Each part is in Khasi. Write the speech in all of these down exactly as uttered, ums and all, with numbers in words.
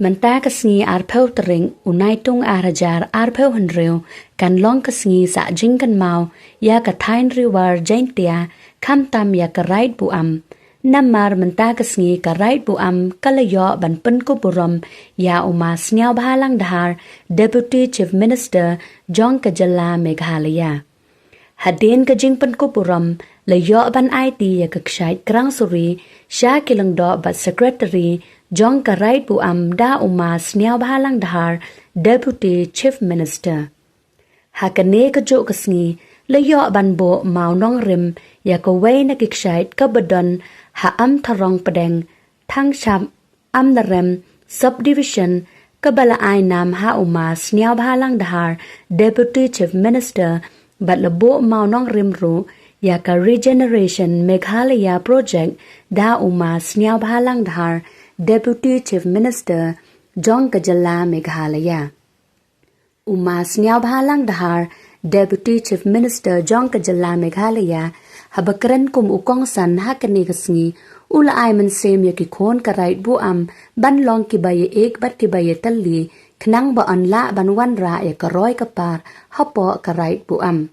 Mynta ka sngi arphew tarik u Naitung arhajar arphew hynriew kan long ka sngi sah jingkynmaw ïa ka thaiñ riwar Jaintia, khamtam ïa ka Raid Buam. Namar mynta ka sngi ka Raid Buam ka la ïoh ban pynkup burom ïa u Ma Sniawbhalang Dhar, Deputy Chief Minister jong ka jylla Meghalaya. Hadien ka jingpynkup burom la ïoh ban aiti ïa ka kshaid krang suri sha ki lyngdoh bad secretary jong ka Raid Buam da u Ma Sniawbhalang Dhar, Deputy Chief Minister. Ha kane ka juh ka sngi la ïoh ban buh mawnongrim ïa kawei na ki kshaid kaba don ha Amtharong Pdeng, Thangshap, Amlarem Subdivision, kaba la ai nam ha u Ma Sniawbhalang Dhar, Deputy Chief Minister, bad la buh mawnongrim ruh ïa ka Regeneration Meghalaya Project da u Ma Sniawbhalang Dhar, Deputy Chief Minister jong ka jylla Meghalaya. U Ma Sniawbhalang Dhar, Deputy Chief Minister jong ka jylla Meghalaya, haba kren kum u kongsan ha kane ka sngi, u la ai mynsiem ïa ki khun ka Raid Buam ban long kiba ïaieit bad kiba ïatylli, khnang ba yn lah ban wanrah ïa ka roi ka par hapoh ka Raid Buam.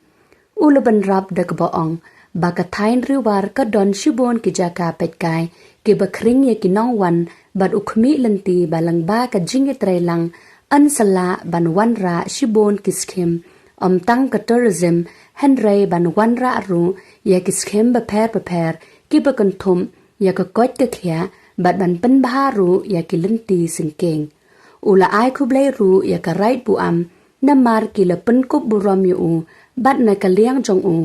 U la bynrap da kaba ong ba ka thaiñ riwar ka don shibun ki jaka peitkai kiba khring ïa ki nongwan, bad u khmih lynti ba lyngba ka jingïatreilang yn sa lah ban wanrah shibun ki skhim, ym tang ka tourism, hynrei ban wanrah ruh ïa ki skhim bapher bapher kiba kynthup ïa ka koit ka khiah bad ban pynbha ruh ïa ki lynti syngkien. U la ai khublei ruh ïa ka Raid Buam namar ki la pynkup burom ïa u, bad na ka liang jong u,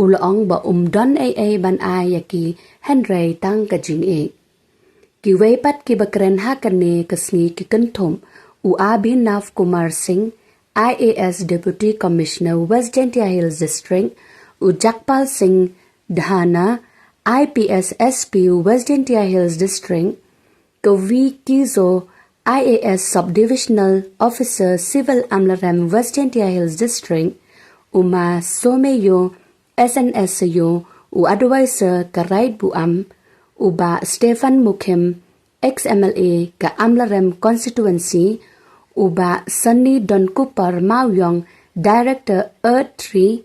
u la ong ba um don ei ei ban ai ïa ki, hynrei tang ka jingïeit. Kiwei pat kiba kren ha kane ka sngi ki kynthup u Abhinav Kumar Singh, I A S Deputy Commissioner West Jaintia Hills District, u Jagpal Singh Dhana, I P S S P West Jaintia Hills District, ka V Kizo, I A S Subdivisional Officer Civil Amlarem West Jaintia Hills District, u Ma Someyo, S N S Sayo, u Advisor ka Raid Buam, u Bah Stephen Mukhim, ex M L A ka Amlarem Constituency, u Bah Sunny Donkupar Mawiong, Director Earth Tree,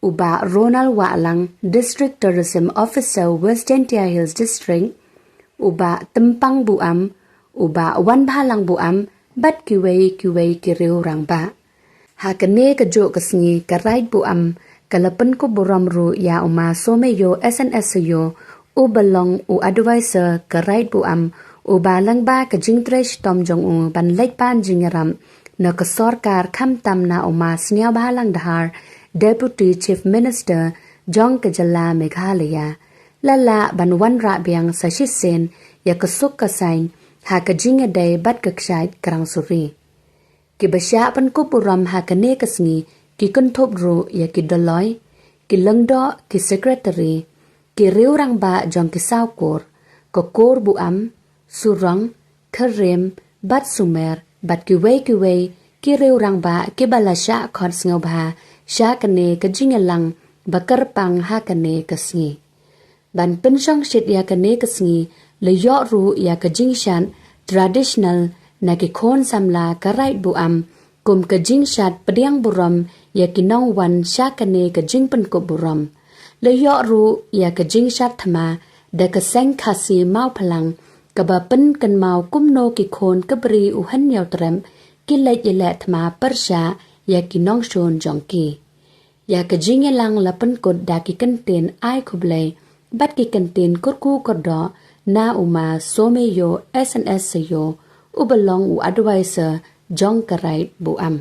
u Bah Ronald Wahlang, District Tourism Officer West Jaintia Hills District, u Bah Tympang Buam, u Bah Wanbhalang Buam, bad kiwei kiwei ki riew rangbah. Ha kane ka juh ka sngi ka Raid Buam ka la pynkup burom ruh ïa u Ma Someyo S N S Sayo, uba long u Advisor ka Raid Buam, uba lyngba ka jingtrei shitom jong u ban leit ban jingïarap na ka sorkar khamtam na u Ma Sniawbhalang Dhar, Deputy Chief Minister jong ka jylla Meghalaya, la lah ban wanrah biang sa shisien ïa ka suk ka saiñ ha ka jingïadei bad ka kshaid krang suri. Kiba shah pynkup burom ha kane ka sngi ki kynthup ruh ïa ki dolloi, ki lyngdoh, ki secretary, ki riew rangbah jong ki saw kur, ka kur Buam, Surong, Kyrem, bad Sumer, bad kiwei kiwei ki riew rangbah kiba la shah khot sngewbha sha kane ka jingïalang ba kyrpang ha kane ka sngi. Ban pynshongshit ïa kane ka sngi, la ïoh ruh ïa ka jingshad traditional na ki khun samla ka Raid Buam, kum ka jingshad pdiang burom ïa ki nongwan sha kane ka jingpynkup burom. La ïoh ruh ïa ka jingshad thma da ka seng Khasi Mawphlang, kaba pynkynmaw kumno ki khun ka Bri u Hynñiewtrep ki leit ïaleh thma pyrshah ïa ki nongshun jong ki. Ïa ka jingïalang la pynkut da ki kyntien ai khublei bad ki kyntien kyrkhu kyrdoh na u Ma Someyo S N S Sayo, uba long u Advisor jong ka Raid Buam.